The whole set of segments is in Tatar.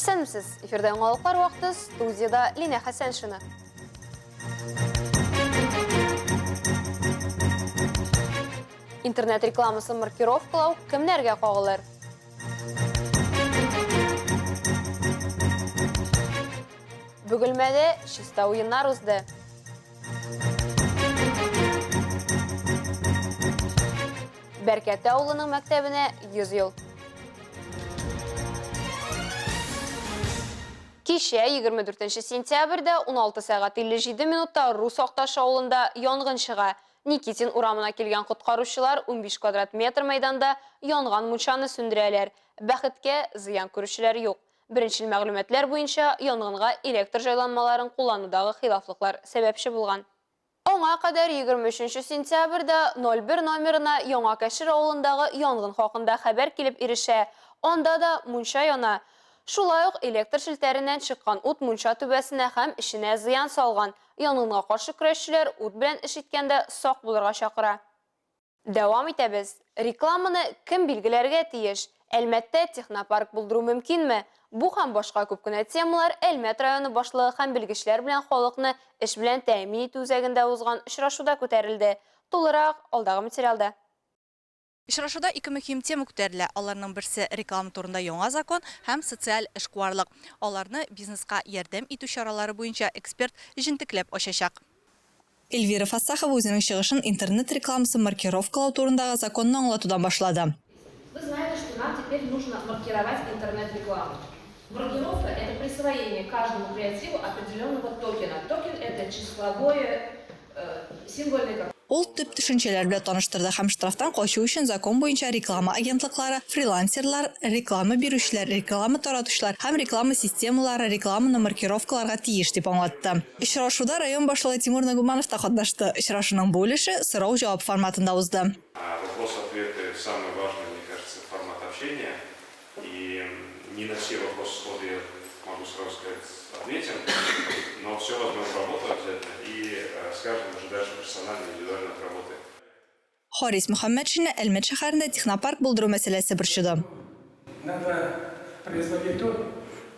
Исәнмесез! Эфирда яңалыклар вакыты, студиядә Линә Хәсәншина. Интернет рекламасын маркировкалау кемнәргә кагылыр? Бөгелмәдә чиста уеннар узды. Бәркәтә авылының мәктәбенә 100 ел. Кичә, 24 сентябрьдә, 16 сәгать 57 минутта Рус Акташы авылында янгын чыга. Никитин урамына килгән коткаручылар 15 квадрат метр мәйданда янган мунчаны сүндерәләр. Бәхеткә, зыян күрүчеләр юк. Беренчел мәгълүматлар буенча, янгынга электр җайланмаларын кулланудагы хилафлыклар сәбәпче булган. Аңа кадәр 23 нче сентябрьдә 01 номерына Яңа Кәшер авылындагы янгын хакында хәбәр килеп ирешә. Анда да мунча яна. Шулай ук электр челтәреннән чыккан ут мунча түбәсенә һәм эченә зыян салган. Янгынга каршы көрәшчеләр ут белән эш иткәндә сак булырга чакыра. Дәвам итәбез. Рекламаны кем билгеләргә тиеш? Әлмәттә технопарк булдыру мөмкинме? Бу һәм башка күп кенә темалар Әлмәт районы башлыгы һәм белгечләр белән халыкны эш белән тәэмин итү үзәгендә узган очрашуда күтәрелде. Тулырак, алдагы материалда. Очрашуда ике мөһим тема күтәрелә. Аларның берсе, реклама турында яңа закон һәм социаль эшкуарлык. Аларны бизнеска ярдәм итү чаралары буенча эксперт җентекләп ачачак. Эльвира Фәссахова үзенең чыгышын интернет рекламасын маркировкалау турындагы законны аңлатудан башлады. Вы знаете, что нам теперь нужно маркировать интернет-рекламу. Маркировка, это присвоение каждому креативу определенного токена. Токен, это числовое, символьный как. Ул төп төшенчәләр белән таныштырды һәм штрафтан качу өчен закон буенча реклама агентлыклары, фрилансерлар, реклама бирүчеләр, реклама таратучылар һәм реклама системалары рекламаны маркировкаларга тиеш дип аңлатты. Очрашуда район башлыгы Тимур Нагуманов та катнашты. Очрашуның бу өлеше сорау-җавап форматында узды. Вопрос-ответы, самый важный, мне кажется, формат общения. И не на все вопросы сходу я могу сразу сказать, ответим, но все возьмем в работу обязательно и с каждым уже дальше персонально, индивидуально отработаем. Харис Мөхәммәтшинны Әлмәт шәһәрендә технопарк булдыру мәсьәләсе борчыды. Надо производить то,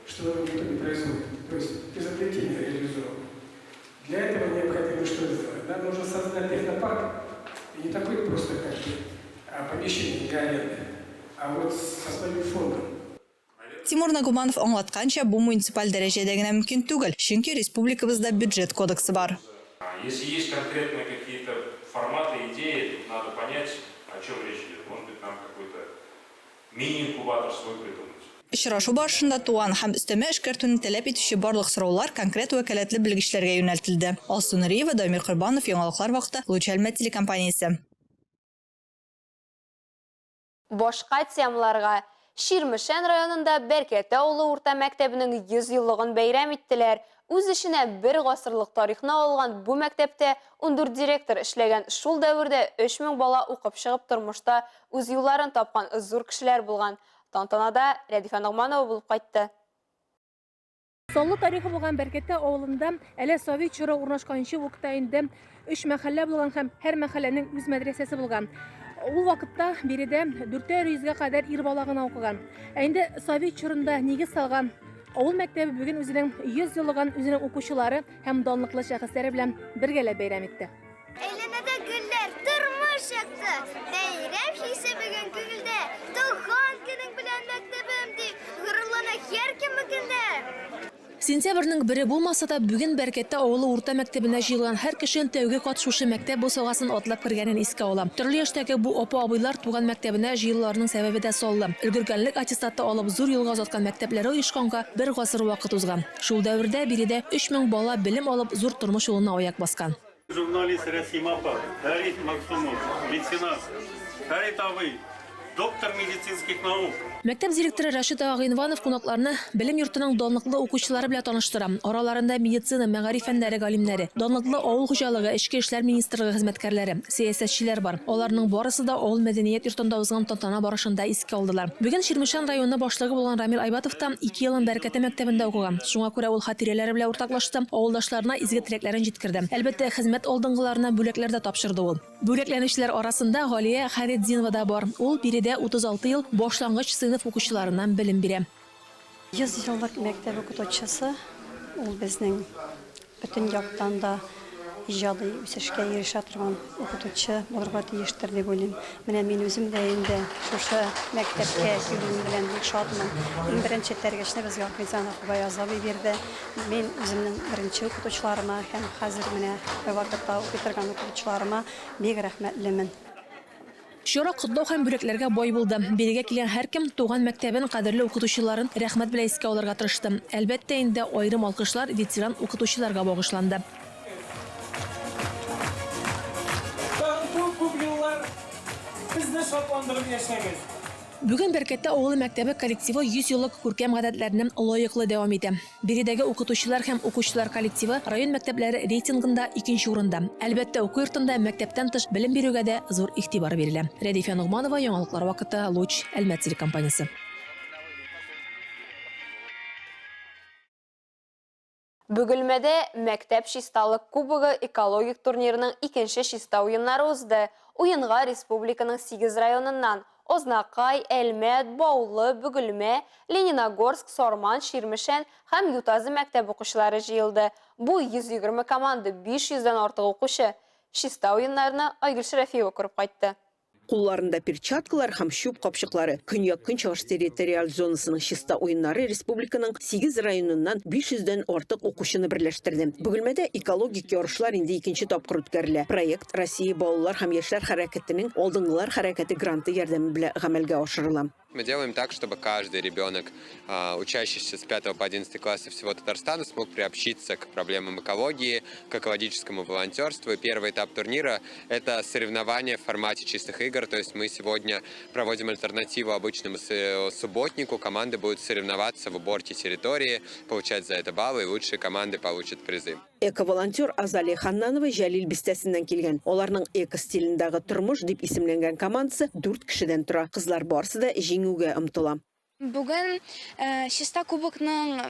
что никто не производит, то есть изобретение реализовывать. Для этого необходимо что сделать? Нам нужно создать технопарк, и не такой просто как бы помещение для аренды, а вот со своим фондом. Тимур Нагуманов аңлатканча, бу муниципаль дәрәҗәдә генә мөмкин түгел, чөнки республикабызда бюджет кодексы бар. Если есть конкретные какие-то форматы, идеи, тут надо понять, о чем речь идет. Может быть, нам какой-то мини-инкубатор свой придумать. Очрашу барышында туган һәм өстәмә эшкәртүне таләп итүче барлык сораулар конкрет вәкаләтле белгечләргә юнәлтелде. Алсу Нуриева, Дамир Корбанов, Яңалыклар вакыты, Луч Әлмәт телекомпаниясе. Башка темаларга. Чирмешән районында Бәркәтә авылы урта мәктәбенең 100 еллыгын бәйрәм иттеләр. Үз эченә бер гасырлык тарихны алган бу мәктәптә 14 директор эшләгән, шул дәвердә 3000 бала укып чыгып тормышта үз юлларын тапкан зур кешеләр булган. Тантанада Рәдифә Ногманова булып кайтты. Саллы тарихы булган Бәркәтә авылында әле совет чоры урнашканчы ук та инде өч мәхәллә булган һәм һәр мәхәлләнең үз мәдрәсәсе булган. Ул вакытта биредә дүртәр йөзгә кадәр ир бала гына укыган. Ә инде совет чорында нигез салган авыл мәктәбе бүген үзенең 100 еллыгын үзенең укучылары һәм данлыклы шәхесләре белән бергәләп бәйрәм итте. Әйләнәдә гөлләр, тормыш якты, Бәйрәм хисе бүген күңелдә. Туган көнең белән, мәктәбем, дип, Горурлана һәркем бу көндә. Сентябрьнең бере булмаса да, бүген Бәркәтә авылы урта мәктәбенә җыелган һәр кеше тәүге кат шушы мәктәп бусагасын атлап кергәнен искә ала. Төрле яшьтәге бу апа-абыйлар туган мәктәбенә җыелуларының сәбәбе дә саллы. Өлгергәнлек аттестаты алып зур юлга озаткан мәктәпләре оешканга бер гасыр вакыт узган. Шул дәвердә биредә 3000 бала белем алып зур тормыш юлына аяк баскан. Журналист Рәсим апа, Фәрит Мәгъсумов, меценат, Фәрит абый, доктор медицинских наук. Мәктәп директоры Рәшит ага Гыйнванов кунакларны белем йортының данлыклы укучылары белән таныштыра. Араларында медицина, мәгариф фәннәре галимнәре, данлыклы авыл хуҗалыгы, эчке эшләр министрлыгы хезмәткәрләре, сәясәтчеләр бар. Аларның барысы да авыл мәдәният йортында узган тантана барышында искә алдылар. Бүген Чирмешән районы башлыгы булган Рамил Айбатов та ике елын Бәркәтә мәктәбендә укыган. Шуңа күрә ул хатирәләре белән уртаклашты, авылдашларына изге теләкләрен җиткерде. Әлбәттә, хезмәт алдынгыларына бүләкләр дә тапшырды ул. Бүләкләнүчеләр арасында Галия Хәретдинова да бар. Ул биредә 36 ел башлангыч сыйныф укучыларына белем бирә. 100 еллык мәктәп укытучысы ул безнең бөтен яктан да иҗади үсешкә ирешә торган укытучы булырга тиештер дип уйлыйм. Менә мин үзем дә инде шушы мәктәпкә килүем белән бик шатмын. Иң беренче этәргечне безгә Ахметзянов Гаяз абый бирде. Мин үземнең беренче укытучыларыма һәм хәзер менә вакытта укый торган укытучыларыма бик рәхмәтлемен. Чара котлау һәм бүләкләргә бай булды. Бирегә килгән һәркем туган мәктәбен, кадерле укытучыларын рәхмәт белән искә алырга тырышты. Әлбәттә инде, аерым алкышлар ветеран укытучыларга багышланды. Тагын күп-күп еллар безне шатландырып яшәгез! Бүген Бәркәтә авылы мәктәбе коллективы 100 еллык күркәм гадәтләрне лаеклы дәвам итә. Биредәге укытучылар һәм укучылар коллективы район мәктәпләре рейтингында икенче урында. Әлбәттә, уку йортында мәктәптән тыш белем бирүгә дә зур игътибар бирелә. Рәдифә Ногманова, Яңалыклар вакыты, Луч, Әлмәт телекомпаниясе. Бөгелмәдә Мәктәп чисталык кубогы экологик турнирының икенче чиста уеннары узды. Уенга республиканың сигез районыннан, Азнакай, Әлмәт, Баулы, Бөгелмә, Лениногорск, Сарман, Чирмешән һәм Ютазы мәктәп укучылары җыелды. Бу 120 команда, 500 дән артык укучы. Чиста уеннарны Айгөл Шәрәфиева күреп кайтты. Кулларында перчаткалар һәм чүп капчыклары. Көньяк-көнчыгыш территориаль зонасының чиста уеннары республиканың сигез районыннан 500 дән артык укучыны берләштерде. Бөгелмәдә экологик ярышлар инде икенче тапкыр үткәрелә. Проект Россия балалар һәм яшьләр хәрәкәтенең Алдынгылар хәрәкәте гранты ярдәме белән гамәлгә ашырыла. Мы делаем так, чтобы каждый ребенок, учащийся с 5 по 11 класса всего Татарстана, смог приобщиться к проблемам экологии, к экологическому волонтерству. И первый этап турнира – это соревнования в формате чистых игр. То есть мы сегодня проводим альтернативу обычному субботнику. Команды будут соревноваться в уборке территории, получать за это баллы, и лучшие команды получат призы. Эко-волонтер Азалия Ханнанова Җәлил бистәсеннән килгән. Аларның эко стилендагы тормыш дип исемләнгән командасы дүрт кешедән тора. Кызлар барысы да җиңүгә омтыла. Бүген Чиста кубокның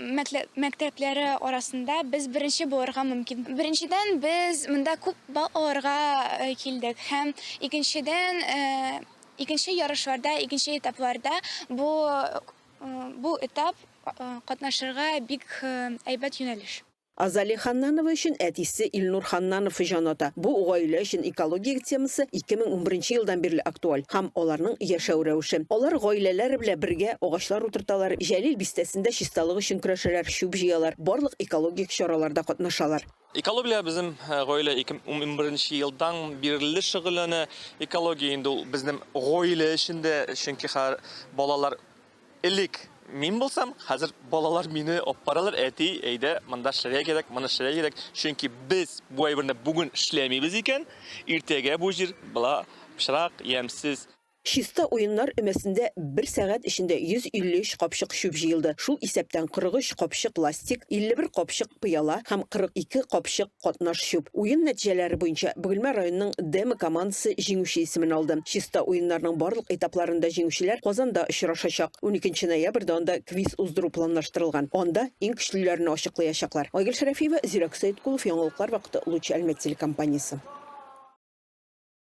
мәктәпләре арасында без беренче булырга мөмкин. Беренчедән, без монда күп балл алырга килдек һәм икенчедән, икенче ярышларда, икенче этапларда бу бу этап катнашырга бик әйбәт юнәлеш. Азалия Ханнанова өчен әтисе Илнур Ханнанов җан ата. Бу гаилә өчен экология темасы 2011 елдан бирле актуаль һәм аларның яшәү рәвеше. Алар гаиләләре белән бергә агачлар утырталар, Җәлил бистәсендә чисталык өчен көрәшәләр, чүп җыялар, барлык экологик чараларда катнашалар. Экология безнең гаилә 2011 елдан бирле шөгыльләнә. Экология инде ул безнең гаилә эчендә, чөнки хәзер балалар Элек мин булсам, хәзер балалар мине алып баралар, әти, әйдә, монда эшләргә кирәк, моны эшләргә кирәк. Чөнки без бу әйберне бүген эшләмибез икән, иртәгә бу җир була пычрак, ямьсез. Чиста уеннар өмәсендә бер сәгать эчендә 153 капчык чүп җыелды, шул исәптән 43 капчык пластик, 51 капчык пыяла һәм 42 капчык катнаш чүп. Уен нәтиҗәләре буенча Бөгелмә районының Демо командасы җиңүче исемен алды. Чиста уеннарның барлык этапларында җиңүчеләр Казанда очрашачак. Уникенче ноябрьдә анда квиз уздыру планлаштырылган. Анда иң көчлеләрне ачыклыячаклар. Айгөл Шәрәфиева, Зирәк Сәеткулов, Яңалыклар вакыты, Луч Әлмәт телекомпаниясе.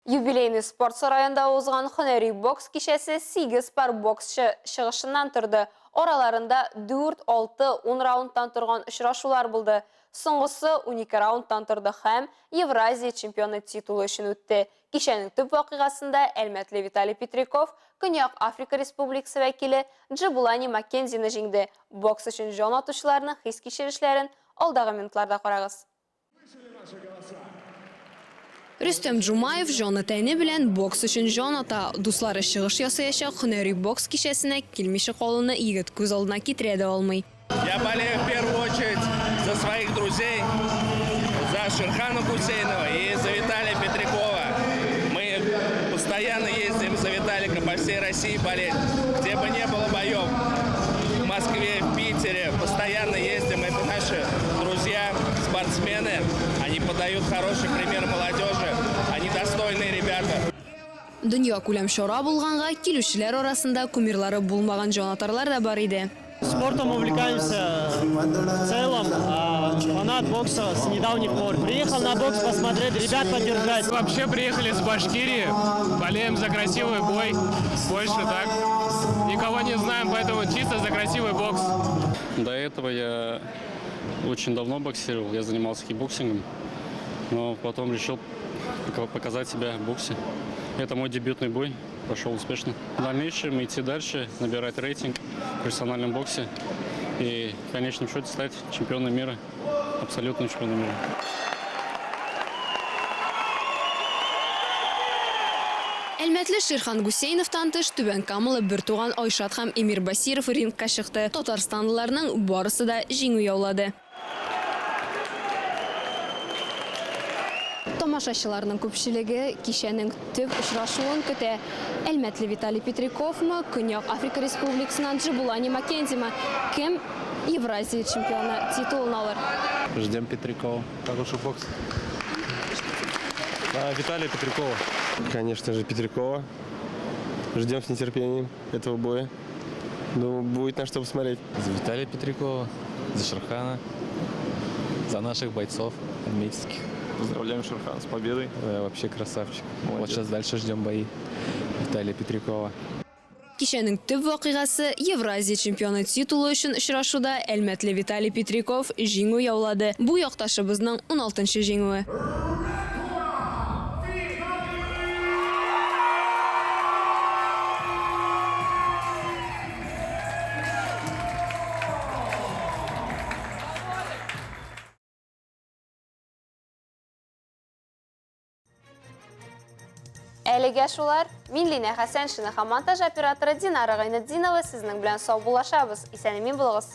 Юбилейный спорт сараенда узган һөнәри бокс кичәсе сигез пар боксчы чыгышыннан торды. Араларында дүрт, алты, ун раундтан торган очрашулар булды. Соңгысы 12 раундтан торды һәм Евразия чемпионы титулы өчен үтте. Кичәнең төп вакыйгасында әлмәтле Виталий Петряков Көньяк Африка Республикасы вәкиле Джабулани Маккензины җиңде. Бокс өчен җан атучыларның хис-кичерешләрен алдагы минутларда карагыз. Рөстәм Джумаев җаны-тәне белән бокс өчен җан ата. Дуслары чыгыш ясаячак һөнәри бокс кичәсенә килмичә калуны егет күз алдына китерә дә алмый. Я болею в первую очередь за своих друзей, за Шерхана Гусейнова и за Виталия Петрякова. Мы постоянно ездим за Виталика по всей России болеть, где бы не было боев. В Москве, в Питере постоянно ездим, это наши друзья, спортсмены. Они подают хороший пример молодежи, они достойные ребята. Дөньякүләм чара булганга, килүчеләр арасында кумирлары булмаган җанатарлар да бар иде. Спортом увлекаемся в целом, а фанат бокса с недавних пор. Приехал на бокс посмотреть, ребят поддержать. Вообще приехали с Башкирии, болеем за красивый бой, больше так. Никого не знаем, поэтому чисто за красивый бокс. До этого я очень давно боксировал, я занимался кикбоксингом, но потом решил показать себя в боксе. Это мой дебютный бой, прошел успешно. В дальнейшем идти дальше, набирать рейтинг в профессиональном боксе и в конечном счете стать чемпионом мира, абсолютным чемпионом мира. Әлмәтле Шерхан Гусейновтан тыш Түбән Камалы бертуган Айшат һәм Эмир Басиров рингка чыкты. Татарстанлыларның барысы да җиңү яулады. Тамашачыларның күпчелеге кичәнең төп очрашуын көтә. Әлмәтле Виталий Петриковмы, Көньяк Африка Республикасыннан Джабулани Маккензимы? Кем Евразия чемпионы титулын алыр? Ждем Петрякова. Хороший бокс. А, Виталия Петрякова. Конечно же, Петрякова. Ждем с нетерпением этого боя. Думаю, будет на что посмотреть. За Виталия Петрякова, за Шерхана, за наших бойцов альметьевских. Поздравляем Шерхан с победой. Вообще красавчик. Вот сейчас дальше ждем бои Виталия Петрякова. Кичәнең төп вакыйгасы Евразия чемпионы титулы өчен очрашуда әлмәтле Виталий Петряков җиңү яулады. Бу якташыбызның 16нчы җиңүе. Әлегә шулар. Мин Линә Хәсәншина һәм монтаж операторы Динара Гайнетдинова сезнең белән саубуллашабыз. Исән-имин булыгыз.